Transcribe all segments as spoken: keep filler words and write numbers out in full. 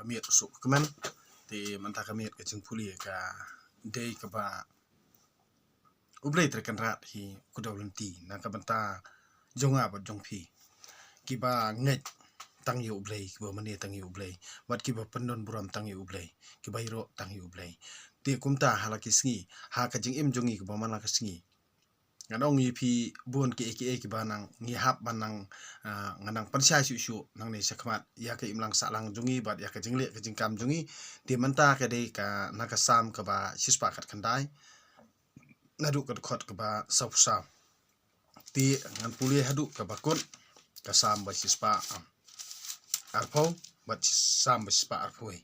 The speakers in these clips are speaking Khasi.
Ka miet u suk kmen. Te mynta ka miet ka jingpule ka dei kaba U Blei Trai Kynrad hi u kdew lynti na ka bynta jong nga bad jong phi, kiba ngeit tang ïa U Blei, kiba mane tang ïa U Blei, bad kiba pyndon burom tang ïa U Blei, kiba ïaroh tang ïa U Blei. Te kumta ha la ki sngi, ha ka jingim jong ngi kaba man la ka sngi, ngan ong ïa phi bun kiei kiei kiba nang ngi hap ban nang, ah, ngan nang pynshai shuh shuh nangne shakhmat ïa ka imlang sahlang jong ngi bad ïa ka jingleh ka jingkam jong ngi. Te mynta ka dei ka na ka Salm kaba shispah khatkhyndai, naduh ka dkhot kaba sawphew saw. Te ngan pule haduh kaba kut, ka Salm ba shispah arphew bad Salm ba shispah arphew wei.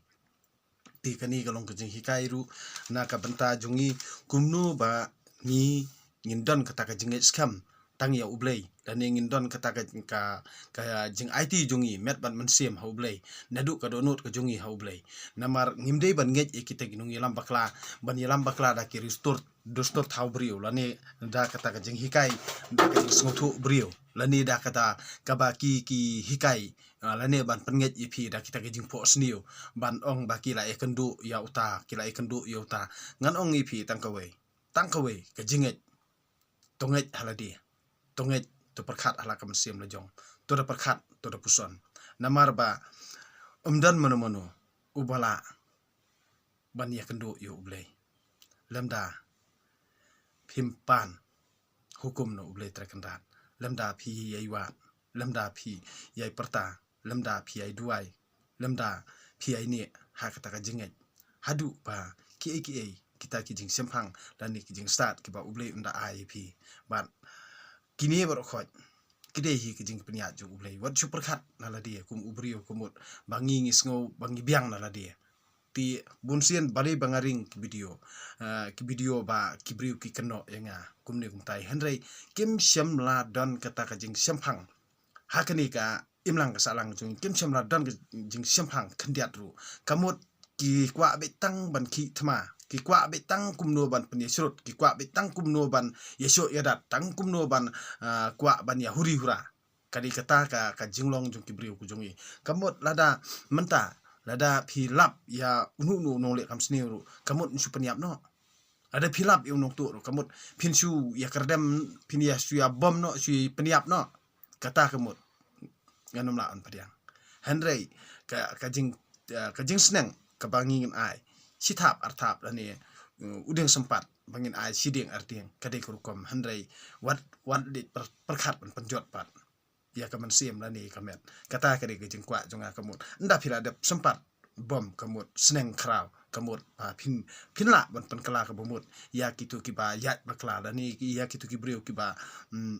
Te kane ka long ka jinghikai ruh na ka bynta jong ngi, kumno ba ngi, ngin don kata ka jingngeit skhem tang ïa U Blei, lane ngin don kata ka, ka, ka jingaiti jong ngi met bad mynsiem ha U Blei naduh ka dohnud ka jong ngi ha U Blei. Namar ngim dei ban ngeit ïa kita ki nongïalam bakla, ban ïalam bakla da ki dustur, dustur thaw briew, lane da kata ka jinghikai, da ka jingsngewthuh briew, lane da kata kaba ki, ki hikai, ah, lane ban pynngeit ïa phi da kita ki jingphohsniew, ban ong ba ki la ïakynduh ïa uta, ki la ïakynduh ïa uta. Ngan ong ïa phi tang kawei, tang kawei ka jingngeit. To ngeit ha lade, to ngeit, to pyrkhat ha la ka mynsiem la jong, to da pyrkhat, to da puson. Namar ba ym don mano mano uba lah ban ïakynduh ïa U Blei lymda phim pan hukum na U Blei Trai Kynrad, lymda phi ïai wad, lymda phi ïai pyrta, lymda phi ïai duwai, lymda phi ïai nieh ha kata ka jingngeit, haduh ba kiei kiei kita ki jingshemphang lane ki jingstad kiba U Blei un da ai ïa phi. Bad kine baroh khoit ki dei hi ki jingpynïaid jong U Blei. Wat shu pyrkhat na lade kum u briew, ka mut ba ngi, ngi sngew ba ngi biang na lade. Te bunsien balei ba nga ring ki video, ah, ki video ba ki briew ki kynnoh ïa nga kumne kumtai, hynrei kim shym la don kata ka jingshemphang ha kane ka imlang ka sahlang jong ngi, kim shym la don ka jingshemphang khyndiat ruh. Ka mut ki kwah beit tang ban khih thma, ki kwah beit tang kumno ban pynïashrut, ki kwah beit tang kumno ban ïashoh ïadat, tang kumno ban, ah, kwah ban ïahuri hura. Ka dei kata ka, ka jinglong jong ki briew ka jong ngi. Ka mut lada mynta, lada phi lap ïa uno uno u nongleh kam sniew ruh, ka mut un shu pynïap noh. Lada phi lap ïa u nongtuh ruh, ka mut phin shu ïa kyrdem, phin ïa shu ïa bom noh, shu ïa pynïap noh. Kata ka mut ngan ym lah ban pdiang. Hynrei ka, ka jing, ah, ka jingsneng kaba ngi ngin ai, shi thap ar thap lane, uh, u dieng sympat ba ngin ai shi dieng ar dieng, ka dei ka rukom, hynrei wat, wat leit pyr-, pyrkhat ban pynjot pat ïa ka mynsiem lane ïa ka met. Kata ka dei ka jingkwah jong nga, ka mut ynda phi la dep sympat bom, ka mut sneng khraw, ka mut, ah, phin, phin lah ban pynkylla kaba mut ïa kito kiba ïaid bakla lane ïa kito ki briew kiba, mm,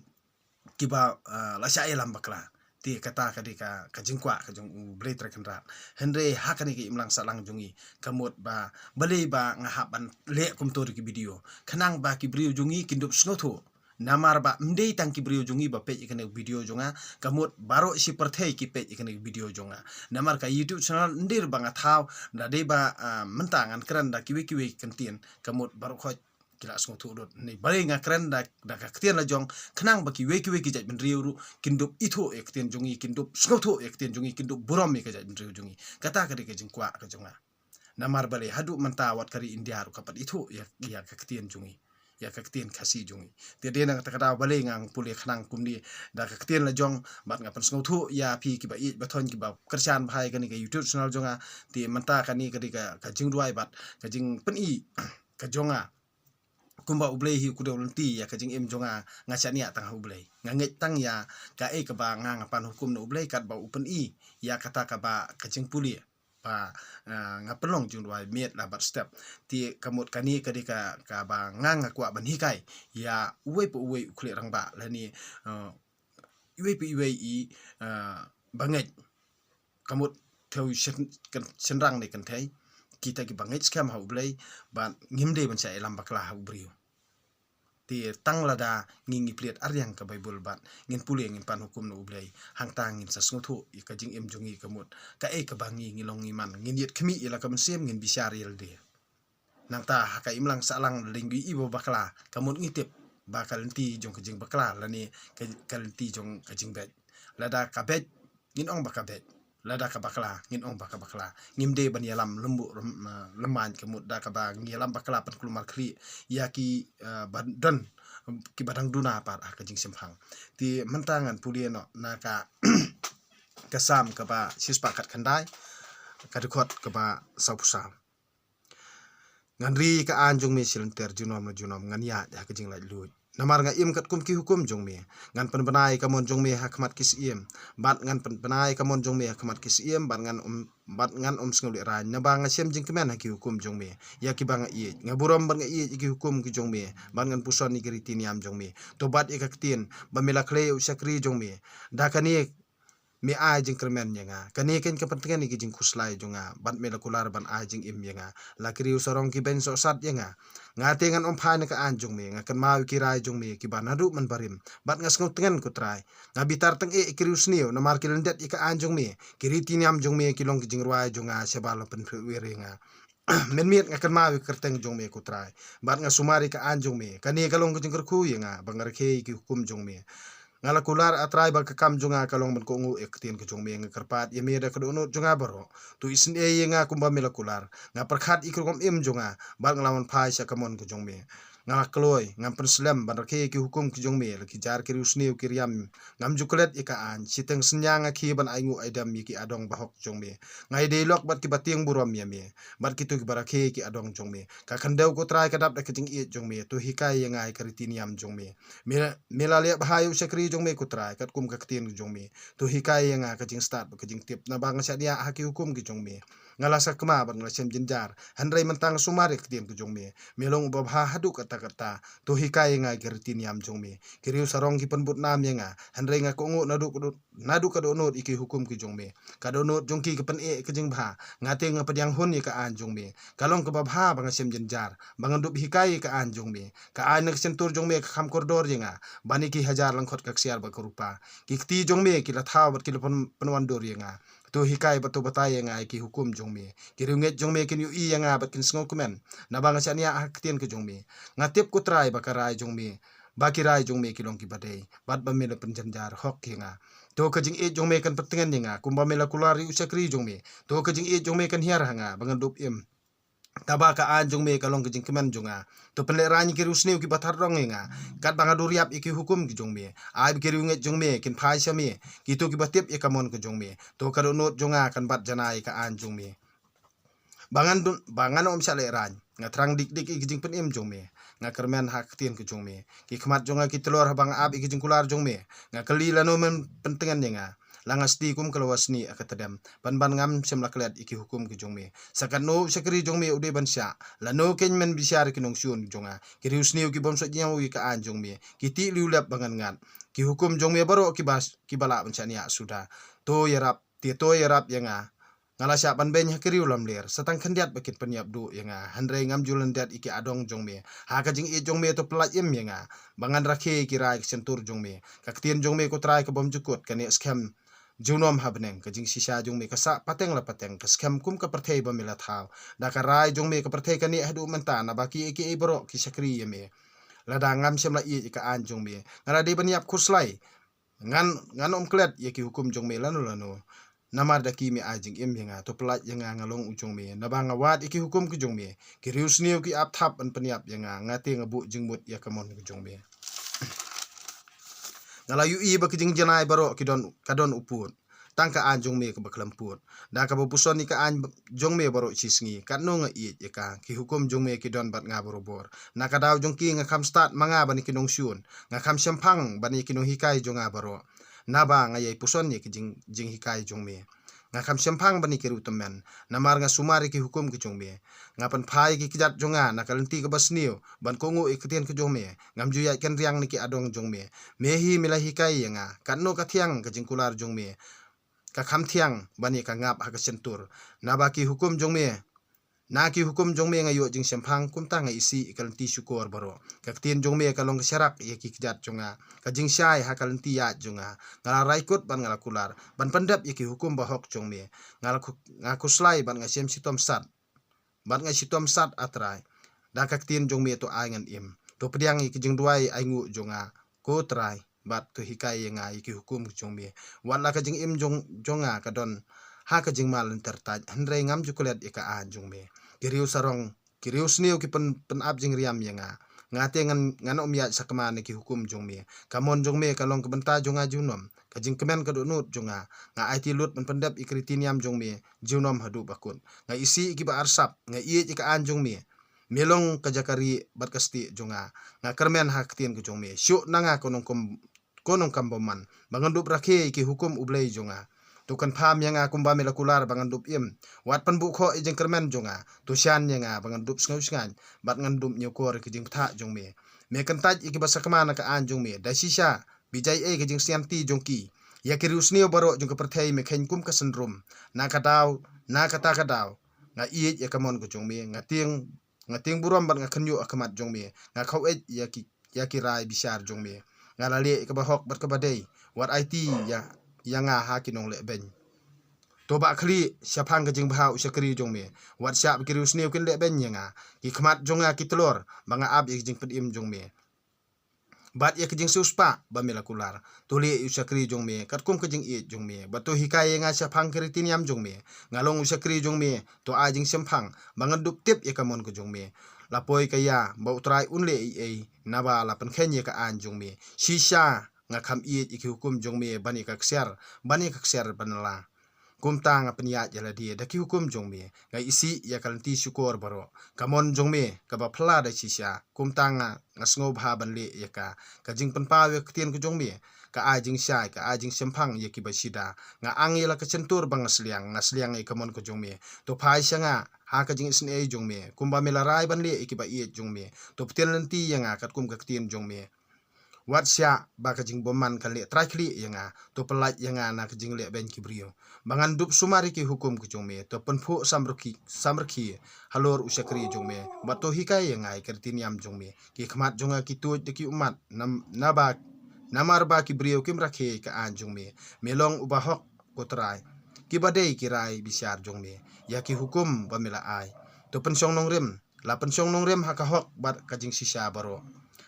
kiba, ah, la shah ïalam bakla. Te kata ka dei ka, ka jingkwah ka jong U Blei Trai Kynrad. Hynrei ha kane ka imlang sahlang jong ngi, ka mut ba balei ba nga hap ban leh kumto ruh ki video, khnang ba ki briew jong ngi kin dup sngewthuh. Namar ba ym dei tang ki briew jong ngi ba peit ïa kane ka video jong nga, ka mut baroh shi pyrthei ki peit ïa kane ka video jong nga. Namar ka YouTube channel, ym dei ba nga thaw, da dei ba, ah, mynta ngan kren da kiwei kiwei ki kyntien, ka mut baroh khoit ki la sngewthuh lut. Hynrei balei nga kren da, da ka ktien la jong, khnang ba kiwei kiwei ki jaitbynriew ruh kin dup ithuh ïa ka ktien jong ngi, kin dup sngewthuh ïa ka ktien jong ngi, kin dup burom ïa ka jaitbynriew jong ngi. Kata ka dei ka jingkwah ka jong nga. Namar balei haduh mynta wat ka ri India ruh ka pat ithuh ïa, ïa ka ktien jong ngi, ïa ka ktien Khasi jong ngi. Te dei na kata ka daw balei nga pule khnang kumne da ka ktien la jong, bad nga pynsngewthuh ïa phi kiba ïeit ba thoiñ, kiba kyrshan bha ïa kane ka YouTube channel jong nga. Te mynta kane ka dei ka, ka jingduwai bad ka jingpyni ka jong nga. Kumba U Blei hi u kdew lynti ïa ka jingim jong nga, nga shaniah tang ha U Blei. Nga ngeit tang ïa kaei kaba nga, nga pan hukum na U Blei katba u pyni ïa kata kaba ka jingpule ba, ah, nga pynlong jingduwai miet la bad step. Te ka mut kane ka dei ka, kaba nga, nga kwah ban hikai ïa uwei pa uwei u khlieh rangbah lane, ah, iwei pa iwei i, ah, bangeit. Ka mut thew shen-, kan-, shynrang ne kynthei, kita kiba ngeit skhem ha U Blei, bad ngim dei ban shah ïalam bakla ha u briew. Te tang lada ngi, ngi plie arliang ka Baibl bad ngin pule, ngin pan hukum na U Blei, hangta ngin sa sngewthuh ïa ka jingim jong ngi, ka mut kaei kaba ngi, ngi long ngi man, ngin ïit khmih ïa la ka mynsiem, ngin bishar ïa lade. Nangta ha ka imlang sahlang, lynti i ba bakla, ka mut ngi tip ba ka lynti jong ka jingbakla lane ka, ka lynti jong ka jingbeit. Lada ka beit, ngin ong ba ka beit. lada ka bakla, ngin ong ba ka bakla. Ngim dei ban ïalam lem buh lem, eh, lem maiñ, ka mut da kaba ngi ïalam bakla pynkulmar khlieh ïa ki, eh, ba don, ki ba dang duna pat ha ka jingshemphang. Te mynta ngan pule noh na ka, ka Salm kaba shispah khatkhyndai, ka dkhot kaba sawphew saw. Ngan ri ïa ka aiñ jong me shi lynter junom la junom, ngan ïaid ha ka jinglaitluid. Namar nga im katkum ki hukum jong me. Ngan pynbna ïa ka mon jong me ha khmat ki syiem, bad ngan pynbna ïa ka mon jong me ha khmat ki syiem, bad ngan ym, bad ngan ym sngew lehraiñ. Naba nga shem jingkmen ha ki hukum jong me, ïa kiba nga ïeit. Nga burom bad nga ïeit ïa ki hukum ki jong me, bad ngan puson ïa ki riti niam jong me. To bat ïa ka ktien ba me la khlei ïa u shakri jong me. Da kane me ai jingkyrmen ïa nga. Kane keiñ ka pyntngen ïa ki jingkhuslai jong nga, bad me la kular ban ai jingim ïa nga. La ki riew sarong ki beiñ sohsat ïa nga. Nga te ngan ym phai na ka aiñ jong me, nga kynmaw ïa ki rai jong me kiba naduh mynbarim, bad nga sngewtngen, ko Trai. Nga bitar tyngeh ïa ki riewsniew namar ki lyndet ïa ka aiñ jong me. Ki riti niam jong me ki long ki jingrwai jong nga, shaba la pynpyrwir ïa nga. Mynmiet nga kynmaw ïa ka kyrteng jong me, ko Trai, bad nga sumar ïa ka aiñ jong me. Kane ka long ka jingkyrkhu ïa nga, ba nga rakhe ïa ki hukum jong me. Nga la kular, A Trai, ba ka kam jong nga ka long ban kohnguh ïa ka ktien ka jong me. Nga kyrpad ïa me da ka dohnud jong nga baroh. To isynei ïa nga kumba me la kular. Nga pyrkhat ïa ki rukom im jong nga, bad nga la wan phai sha ka mon ka jong me. Nga la kloi, ngam pynslem ban rakhe ïa ki hukum ki jong me. La ki jar ki riewsniew ki riam, ngam ju klet ïa ka aiñ. Shiteng synñia nga khie ban ainguh aidem ïa ki adong bahok jong me. Nga ïadei lok bad kiba tieng burom ïa me, bad kito kiba rakhe ïa ki adong jong me. Ka khyndew, ko Trai, ka dap da ka jingïeit jong me. To hikai ïa nga ïa ka riti niam jong me. Me, me la leh bha ïa u shakri jong me, ko Trai, katkum ka ktien jong me. To hikai ïa nga ka jingstad bad ka jingtip, naba nga shaniah ha ki hukum ki jong me. Nga la sakma bad nga la shem jynjar, hynrei mynta nga sumar ïa ka ktien ka jong me. Me long uba bha haduh katta katta. To hikai ïa nga ïa ka riti niam jong me. Ki riew sarong ki pynbud nam ïa nga, hynrei nga kohnguh naduh ka doh-, naduh ka dohnud ïa ki hukum ki jong me. Ka dohnud jong ki ka pyneh ka jingbha. Nga te nga pdiang hun ïa ka aiñ jong me. Ka long kaba bha ba nga shem jynjar, ba ngan dup hikai ïa ka aiñ jong me. Ka aiñ na ka shyntur jong me ka kham kordor ïa nga ban ïa ki hajar lyngkhot ka ksiar bad ka rupa. Ki kti jong me ki la thaw bad ki la pyn-, pynwandur ïa nga. To hikai bad to batai ïa nga ïa ki hukum jong me. Ki riewngeit jong me kin ïohi ïa nga bad kin sngewkmen, naba nga shaniah ha ka ktien ka jong me. Nga tip, ko Trai, ba ka rai jong me, ba ki rai jong me ki long kiba dei, bad ba me la pynjynjar hok ïa nga. To ka jingïeit jong me kan pyntngen ïa nga, kumba me la kular ïa u shakri jong me. To ka jingïeit jong me kan hiar ha nga, ba ngan dup im. Naba ka aiñ jong me ka long ka jingkmen jong nga. To pynlehraiñ ïa ki riewsniew kiba thardong ïa nga, katba nga duriap ïa ki hukum ki jong me. Ai ba ki riewngeit jong me kin phai sha me, kito kiba tip ïa ka mon ka jong me. To ka dohnud jong nga kan bat janai ïa ka aiñ jong me, ba ngan dun, ba ngan ym shah lehraiñ. Nga thrang dik dik ïa ki jingpynim jong me. Nga kyrmen ha ka ktien ka jong me. Ki khmat jong nga ki tlor haba nga ap ïa ki jingkular jong me. Nga kylli, lano men pyntngen ïa nga? La nga sdi kum ka lawa snieh ha ka tdem, pynban ngam shym la klet ïa ki hukum ki jong me. Sa katno u shakri jong me u dei ban shah? Lano keiñ men bishar ïa ki nongshun jong nga? Ki riewsniew ki bym sngewthuh ïa ka aiñ jong me, ki tih liulep ba ngan ngat. Ki hukum jong me baroh kiba, kiba lah ban shaniah suda. To ïarap, te to ïarap ïa nga. Nga la shah ban beiñ ha ki riew lamler, sa tang khyndiat ba kin pynïap duh ïa nga, hynrei ngam ju lyndet ïa ki adong jong me. Ha ka jingïeit jong me to pyllait im ïa nga, ba ngan rakhe ïa ki rai ka shyntur jong me. Ka ktien jong me, ko Trai, ka bym jukut, ka neh skhem junom ha bneng. Ka jingshisha jong me ka sah pateng la pateng, ka skhem kum ka pyrthei ba me la thaw. Da ka rai jong me ka pyrthei ka neh haduh mynta, naba kiei kiei baroh ki shakri ïa me. Lada ngam shym la ïeit ïa ka aiñ jong me, nga la dei ban ïap khuslai. Ngan, ngan ym klet ïa ki hukum jong me lano lano. Namar da ki me ai jingim ïa nga, to pyllait ïa nga, nga long u jong me. Naba nga wad ïa ki hukum ki jong me. Ki riewsniew ki ap thap ban pynïap ïa nga, nga te nga buh jingmut ïa ka mon ka jong me. Nga la ïohi ba ki jingjanai baroh ki don, ka don u pud. Tang ka aiñ jong me kaba khlem pud. Da kaba puson ïa ka aiñ jong me baroh shi sngi, katno nga ïeit ïa ka. Ki hukum jong me ki don bad nga barobor. Na ka daw jong ki nga kham stad ma nga ban ïa ki nongshun. Nga kham shemphang ban ïa ki nonghikai jong nga baroh. Naba nga ïai puson ïa ki jing, jinghikai jong me. Nga kham shemphang ban ïa ki riewtymmen, namar nga sumar ïa ki hukum ki jong me. Nga pynphai ïa ki kjat jong nga na ka lynti kaba sniew, ban kohnguh ïa ka ktien ka jong me. Ngam ju ïaid kynriang na ki adong jong me. Me hi me la hikai ïa nga. Katno ka thiang ka jingkular jong me. Ka kham thiang ban ïa ka ngap ha ka shyntur. Naba ki hukum jong me, na ki hukum jong me nga ïoh jingshemphang, kumta nga isih ïa ka lynti shukor baroh. Ka ktien jong me ka long ka sharak ïa ki kjat jong nga, ka jingshai ha ka lynti ïaid jong nga. Nga la raikut bad nga la kular ban pyndep ïa ki hukum bahok jong me. Nga la khu-, nga khuslai bad nga shem shitom sat, bad nga shitom sat, A Trai. Da ka ktien jong me to ai ngan im. To pdiang ïa ki jingduwai ainguh jong nga, ko Trai, bad to hikai ïa nga ïa ki hukum jong me. Wat la ka jingim jong, jong nga ka don ha ka jingma lynter tait, hynrei ngam ju klet ïa ka aiñ jong me. Ki riew sarong, ki riew sniew ki pyn, pynap jingriam ïa nga. Nga te ngan, ngan ym ïaid sakma na ki hukum jong me. Ka mon jong me ka long ka bynta jong nga junom. Ka jingkmen ka dohnud jong nga. Nga aiti lut ban pyndep ïa ka riti niam jong me junom haduh ba kut. Nga isih ïa kiba arsap, nga ïeit ïa ka aiñ jong me. Me long ka jaka rieh bad ka stieh jong nga. Nga kyrmen ha ka ktien ka jong me. Shuh na nga ko nongkum, ko nongkam bymman, ba ngan dup rakhe ïa ki hukum U Blei jong nga. To kynpham ïa nga kumba me la kular ba ngan dup im. Wat pynbuh khoh ïa jingkyrmen jong nga. To shan ïa nga ba ngan dup sngew shngaiñ bad ngan dup ñiewkor ïa ki jingpyntha jong me. Me kyntait ïa kiba sakma na ka aiñ jong me. Da shisha, bijai ei ka jingsianti jong ki. Ïa ki riew sniew baroh jong ka pyrthei me kheiñ kum ka syndrum. Na ka daw, na kata ka daw, nga ïeit ïa ka mon ka jong me. Nga tieng, nga tieng burom bad nga khynñiuh ha khmat jong me. Nga khaw eit ïa ki, ïa ki rai bishar jong me. Nga la leh ïa kaba hok bad kaba dei. Wat aiti ïa, ïa nga ha ki nonglehbeiñ. To bah khlieh shaphang ka jingbha u shakri jong me. Wat shah ba ki riew sniew kin lehbeiñ ïa nga. Ki khmat jong nga ki tlor ba nga ap ïa ka jingpynim jong me bad ïa ka jingsiewspah ba me la kular. To leh ïa u shakri jong me katkum ka jingïeit jong me. Bad to hikai ïa nga shaphang ka riti niam jong me. Nga long u shakri jong me, to ai jingshemphang ba ngan dup tip ïa ka mon ka jong me. La poi ka ïa ba U Trai un leh ei ei, naba la pynkheiñ ïa ka aiñ jong me. Shisha nga kham ïeit ïa ki hukum jong me ban ïa ka ksiar, ban ïa ka ksiar ban la. Kumta nga pynïaid ïa lade da ki hukum jong me. Nga isih ïa ka lynti shukor baroh. Ka mon jong me kaba phylla da shisha. Kumta nga, nga sngewbha ban leh ïa ka, ka jingpynpaw ïa ka ktien ka jong me. Ka ai jingshai, ka ai jingshemphang ïa kiba shida. Nga ang ïa la ka shyntur ba nga sliang, nga sliang ïa ka mon ka jong me. To phai sha nga ha ka jingisynei jong me. Kumba me la rai ban leh ïa kiba ïeit jong me. To pyntieng lynti ïa nga katkum ka ktien jong me. Wat shah ba ka jingbymman kan leh trai khlieh ïa nga. To pyllait ïa nga na ka jinglehbeiñ ki briew. Ba ngan dup sumar ïa ki hukum ka jong me. To pynphuh samrkhie, samrkhie halor u shakri jong me. Bad to hikai ïa nga ïa ka riti niam jong me. Ki khmat jong nga ki tuid da ki ummat. Nam, naba, namar ba ki briew kim rakhe ïa ka aiñ jong me. Me long uba hok, ko Trai. Kiba dei ki rai bishar jong me. Ïa ki hukum ba me la ai. To pynshong nongrim. La pynshong nongrim ha ka hok bad ka jingshisha baroh.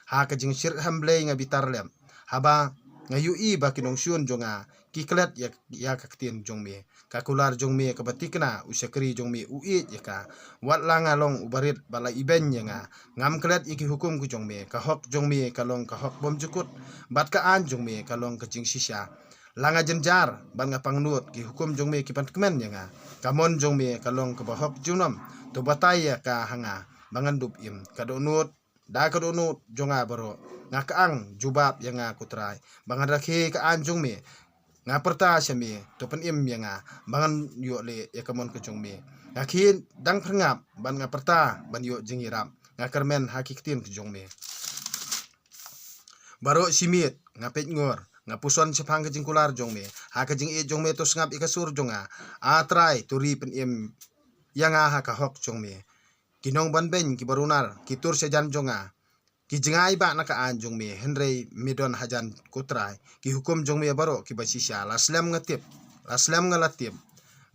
Ha ka jingshyrkhei Blei nga bitar lem. Haba nga ïohi ba ki nongshun jong nga ki klet ïa, ïa ka ktien jong me. Ka kular jong me kaba thikna, u shakri jong me u ïeit ïa ka. Wat la nga long u barit ba la ibeiñ ïa nga. Ngam klet ïa ki hukum ka jong me. Ka hok jong me ka long ka hok bymjukut. Bad ka aiñ jong me ka long ka jingshisha. La nga jynjar bad nga pangnud, ki hukum jong me ki pynkmen ïa nga. Ka mon jong me ka long kaba hok junom. To batai ïa ka ha nga ba ngan dup im. Ka dohnud, da ka dohnud jong nga baroh. Nga ka ang, jubab ïa nga, ko Trai. Ba ngan rakhe ka aiñ jong me. Nga pyrta sha me, to pynim ïa nga ba ngan ïoh leh ïa ka mon ka jong me. Nga khie dang pyrngap bad nga pyrta ban ïoh jingïarap. Nga kyrmen ha ki ktien ka jong me. Baroh shi miet nga peit ngor, nga puson shaphang ka jingkular jong me. Ha ka jingïeit jong me to sngap ïa ka sur jong nga. A Trai, to ri pynim ïa nga ha ka hok jong me. Ki nongbanbeiñ kiba runar ki tur shajan jong nga. Ki jngai ba na ka aiñ jong me, hynrei me don hajan, ko Trai. Ki hukum jong me baroh kiba shisha. La slem nga tip, la slem nga la tip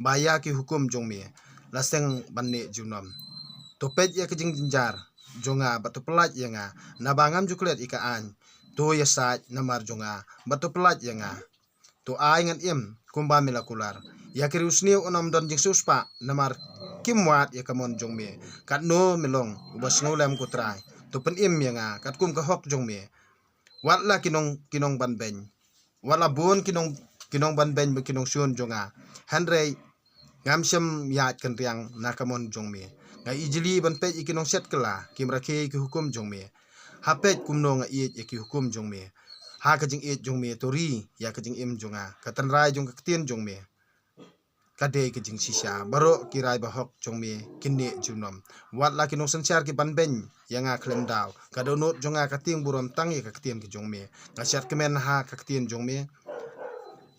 ba ïa ki hukum jong me la seng ban neh junom. To peit ïa ka jingjynjar jong nga bad to pyllait ïa nga. Naba ngam ju klet ïa ka aiñ. To ïasaid namar jong nga bad to pyllait ïa nga. To ai ngan im kumba me la kular. Ïa ki riewsniew un ym don jingsiewspah namar kim wad ïa ka mon jong me. Katno me long uba sngewlem, ko Trai. To pynim ïa nga katkum ka hok jong me. Wat la ki nong, ki nongbanbeiñ. Wat la bun ki nong, ki nongbanbeiñ bad ki nongshun jong nga. Hynrei ngam shym ïaid kynriang na ka mon jong me. Nga ijli ban peit ïa ki nongshet kylla, kim rakhe ïa ki hukum jong me. Ha peit kumno nga ïeit ïa ki hukum jong me. Ha ka jingïeit jong me to ri ïa ka jingim jong nga. Ka tynrai jong ka ktien jong me ka dei ka jingshisha. Baroh ki rai bahok jong me kin neh junom. Wat la ki nongsynshar ki banbeiñ ïa nga khlem daw. Ka dohnud jong nga ka tieng burom tang ïa ka ktien ka jong me. Nga shad kmen ha ka ktien jong me.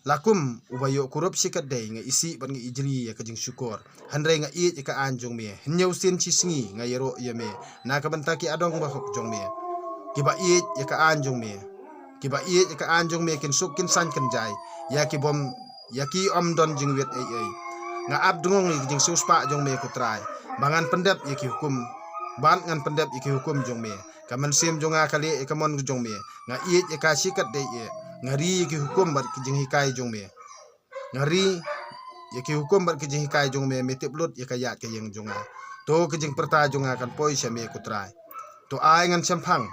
La kum uba ïoh kurup shikatdei, nga isih bad nga ijli ïa ka jingshukor. Hynrei nga ïeit ïa ka aiñ jong me. Hynñiew sien shisngi nga ïaroh ïa me na ka bynta ki adong bahok jong me. Kiba ïeit ïa ka aiñ jong me, kiba ïeit ïa ka aiñ jong me kin suk kin saiñ kynjai ïa ki bym, ïa ki ym don jingwit ei ei. Nga ap dngong ïa ka jingsiewspah jong me, ko Trai, ba ngan pyndep ïa ki hukum, bad ngan pyndep ïa ki hukum jong me. Ka mynsiem jong nga ka leh ïa ka mon jong me. Nga ïeit ïa ka shikatdei. Nga ri ïa ki hukum bad ki jinghikai jong me. Nga ri ïa ki hukum bad ki jinghikai jong me, me tip lut ïa ka ïaid ka ïeng jong nga. To ka jingpyrta jong nga kan poi sha me ko Trai. To ai ngan shemphang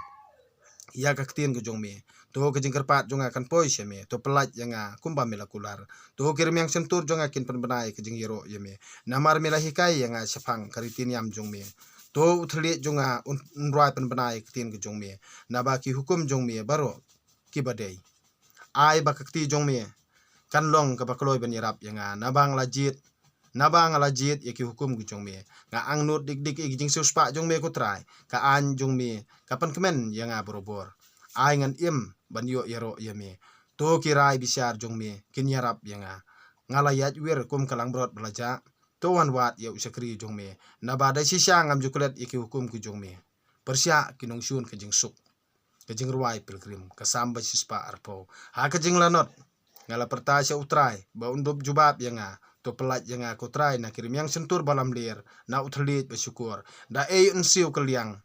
ïa ka ktien ka jong me. To ka jingkyrpad jong nga kan poi sha me. To pyllait ïa nga kumba me la kular. To ki rmiang shyntur jong nga kin pynbna ïa ka jingïaroh ïa me. Namar me la hikai ïa nga shaphang ka riti niam jong me. To u thylliej jong nga un, un rwai pynbna ïa ka ktien ka jong me. Naba ki hukum jong me baroh kiba dei. Ai ba ka kti jong me kan long kaba kloi ban ïarap ïa nga, naba nga la jied, naba nga la jied ïa ki hukum ki jong me. Nga angnud dik dik ïa ki jingsiewspah jong me ko Trai, ka aiñ jong me ka pynkmen ïa nga barabor. Ai ngan im ban ïoh ïaroh ïa me. To ki rai bishar jong me kin ïarap ïa nga. Nga la ïaid wir kum ka langbrot ba la jah. To wan wad ïa u shakri jong me, naba da shisha ngam ju klet ïa ki hukum ki jong me. Pyrshah ki nongshun ka jingsuk. Ka jingrwai pilgrim, ka Salm ba shispah arphew. Ha ka jinglanot nga la pyrta sha u Trai ba un dup jubab ïa nga. To pyllait ïa nga ko Trai na ki rmiang shyntur ba lamler, na u thylliej ba shukor. Da ei un siew kylliang,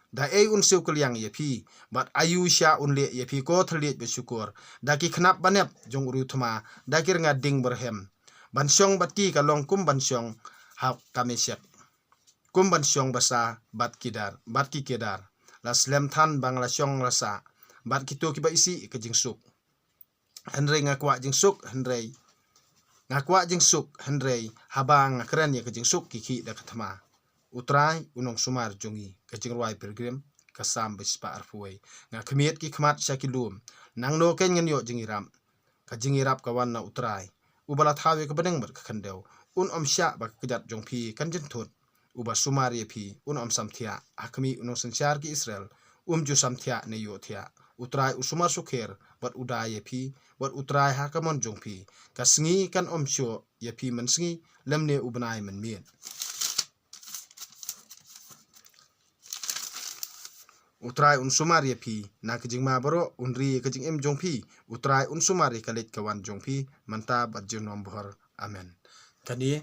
da ei un siew kylliang ïa phi, bad aïu sha un leh ïa phi ko thylliej ba shukor. Da ki khnap banep jong u riewthma, da ki rnga ding barhem. Ban shong bad ki ka long kum ban shong ha ka Meshek, kum ban shong basa bad ki dar, bad ki Kedar. La slem than ba nga la shong la sah bad kito kiba isih ka jingsuk. Hynrei nga kwah jingsuk, hynrei nga kwah jingsuk, hynrei haba nga kren ïa ka jingsuk ki khih da ka thma. U Trai u nongsumar jong ngi, ka jingrwai pilgrim, ka Salm ba shispah arphew wei. Nga khmied ki khmat sha ki lum, nangno kein ngan ïoh jingïarap? Ka jingïarap ka wan na u Trai, uba la thaw ïa ka bneng bad ka khyndew. Un ym shah ba ka kjat jong phi kan jynthut. Uba sumar ïa phi un ym samthiah, ha khmih u nongsynshar ki Israel um ju samthiah ne ïohthiah. U Trai u sumar sukher bad u da ïa phi, bad u Trai ha ka mon jong phi. Ka sngi kan ym shoh ïa phi mynsngi, lymne u bnai mynmiet. U Trai un sumar ïa phi na ka jingma baroh, un ri ïa ka jingim jong phi. U Trai un sumar ïa ka leit ka wan jong phi mynta bad junom bhor. Amen. Kane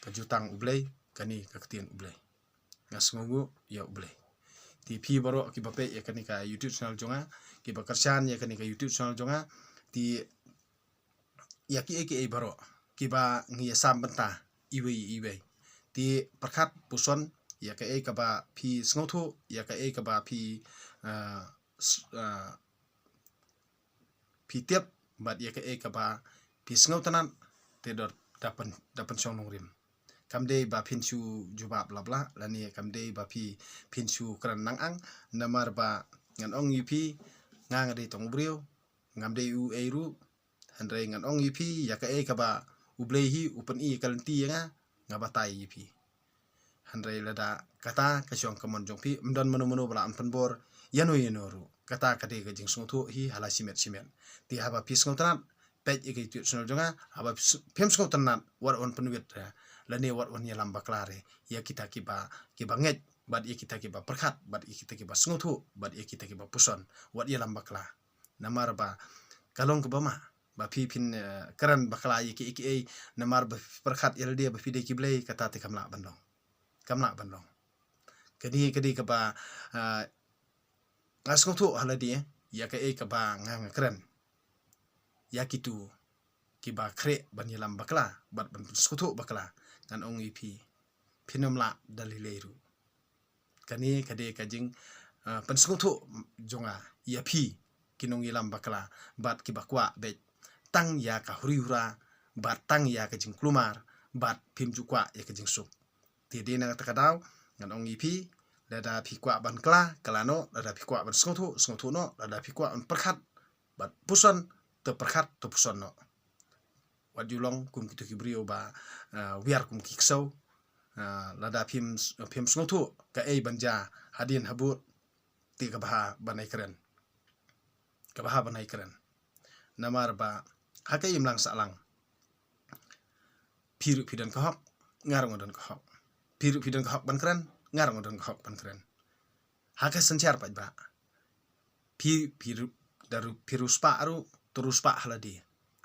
ka jutang U Blei, kane ka ktien U Blei. Nga sngewnguh ïa U Blei. Te phi baroh kiba peit ïa kane ka YouTube channel jong nga, kiba kyrshan ïa kane ka YouTube channel jong nga, te ïa kiei kiei baroh kiba ngi ïa sam bynta iwei iwei. Te pyrkhat puson ïa kaei kaba phi sngewthuh, ïa kaei kaba phi, ah, s-, ah, phi tip, bad ïa kaei kaba phi sngewtynnat, te da, da pyn, da pynshong nongrim. Kam dei ba phin shu jubab lap lah, lane kam dei ba phi, phin shu kren nang ang, namar ba ngan ong ïa phi, nga nga dei tang u briew, ngam dei uei ruh, hynrei ngan ong ïa phi, ïa kaei kaba U Blei hi u pyni ka lynti ïa nga, nga batai ïa phi. Hynrei lada kata ka shong ka mon jong phi, ym don mano mano ba lah ban pynbor ïano ïano ruh. Kata ka dei ka jingsngewthuh hi ha la shimet shimet. Te haba phi sngewtynnat, peit ïa ka YouTube channel jong nga, haba phi s-, phim sngewtynnat, wat wan pynwit re, lane wat wan ïalam bakla re ïa kita kiba, kiba ngeit, bad ïa kita kiba pyrkhat, bad ïa kita kiba sngewthuh, bad ïa kita kiba puson, wat ïalam bakla. Namar ba ka long kaba ma ba phi phin, eh, kren bakla ïa kiei kiei, namar ba phi pyrkhat ïa lade ba phi dei ki blei, kata te kam lah ban long. Kam lah ban long. Kane ka dei kaba, eh, nga sngewthuh ha lade ïa kaei kaba nga nga kren. Ïa kito kiba khreh ban ïalam bakla bad ban pynsngewthuh bakla, ngan ong ïa phi, phin ym lah da lei lei ruh. Kane ka dei ka jing, ah, pynsngewthuh jong nga ïa phi ki nongïalam bakla bad kiba kwah beit tang ïa ka huri hura bad tang ïa ka jingkulmar bad phim ju kwah ïa ka jingsuk. Te dei na kata ka daw ngan ong ïa phi, lada phi kwah ban kla, kla noh, lada phi kwah ban sngewthuh, sngewthuh noh, lada phi kwah ban pyrkhat bad puson, to pyrkhat, to puson noh. Wat ju long kum kito ki briew ba, ah, wiar kum ki ksew. Ah, lada phim, phim sngewthuh kaei ban jia hadien habud, te ka bha ban ai kren. Ka bha ban ai kren. Namar ba ha ka imlang sahlang, phi ruh phi don ka hok, nga ruh nga don ka hok. Phi ruh phi don ka hok ban kren, nga ruh nga don ka hok ban kren. Ha ka synshar paidbah, phi, phi ruh, da ruh, phi riewspah ruh, to riewspah ha lade.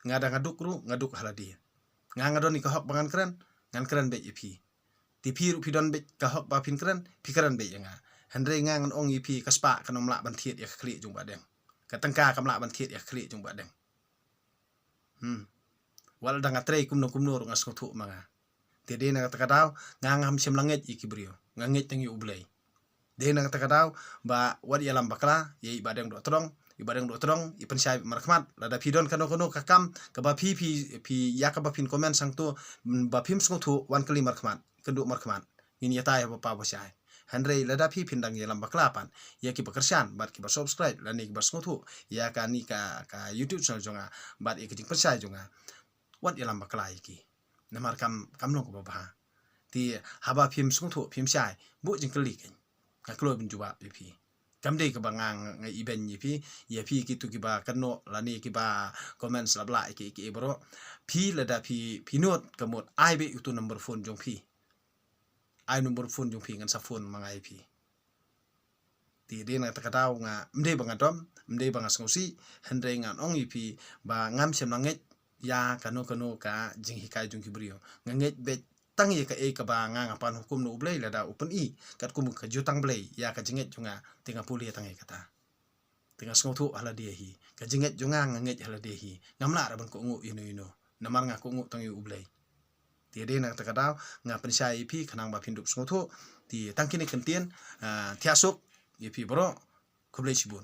Nga da nga duk ruh, nga duk ha lade. Nga nga don ïa ka hok ba ngan kren, ngan kren beit ïa phi. Te phi ruh phi don beit ka hok ba phin kren, phi kren beit ïa nga. Hynrei nga ngan ong ïa phi, ka spah kan ym lah ban thied ïa ka khlieh jong u bahdeng. Ka tyngka kam lah ban thied ïa ka khlieh jong u bahdeng. Hmm. Wat lada nga trei kumno kumno ruh nga sngewthuh ma nga. Te dei na kata ka daw nga ngam shym la ngeit ïa ki briew, nga ngeit tang ïa U Blei. Dei na kata ka daw ba wat ïalam bakla ïa i Bahdeng Dohtdong, i Bahdeng Dohtdong i pynshai markhmat. Lada phi don kano kano ka kam kaba phi phi phi ïa kaba phin comment sangto, mm, ba phim sngewthuh, wan kylli markhmat, kynduh markhmat, ngin ïatai ha ba paw ba shai. Hynrei lada phi phin dang ïalam bakla pat ïa kiba kyrshan bad kiba subscribe lane kiba sngewthuh ïa kane ka, ka YouTube channel jong nga bad ïa ka jingpynshai jong nga, wat ïalam bakla ïa ki. Namar kam, kam long kaba bha. Te haba phim sngewthuh, phim shai, buh jingkylli kein. Nga kloi ban jubab ïa phi. Kam dei kaba nga, nga ibeiñ ïa phi, ïa phi kito kiba kynnoh lane kiba comment slap lah ïa ki, ïa ki baroh. Phi lada phi, phi nud ka mut, ai beit uto number phone jong phi. Ai number phone jong phi, ngan sa phone ma nga ïa phi. Te dei na kata ka daw nga, ym dei ba nga dom, ym dei ba nga sngewsih, hynrei ngan ong ïa phi ba ngam shym la ngeit ïa kano kano ka jinghikai jong ki briew. Nga ngeit beit tang ïa kaei kaba nga, nga pan hukum na U Blei, lada u pyni katkum ka jutang Blei ïa ka jingngeit jong nga, te nga pule tang ïa kata. Te nga sngewthuh ha lade hi. Ka jingngeit jong nga, nga ngeit ha lade hi. Ngam lah ruh ban kohnguh ïano ïano. Namar nga kohnguh tang ïa U Blei. Te dei na kata ka daw nga pynshai ïa phi khnang ba phin dup sngewthuh. Te tang kine ki kyntien, ah, thiah suk ïa phi baroh. Khublei shibun.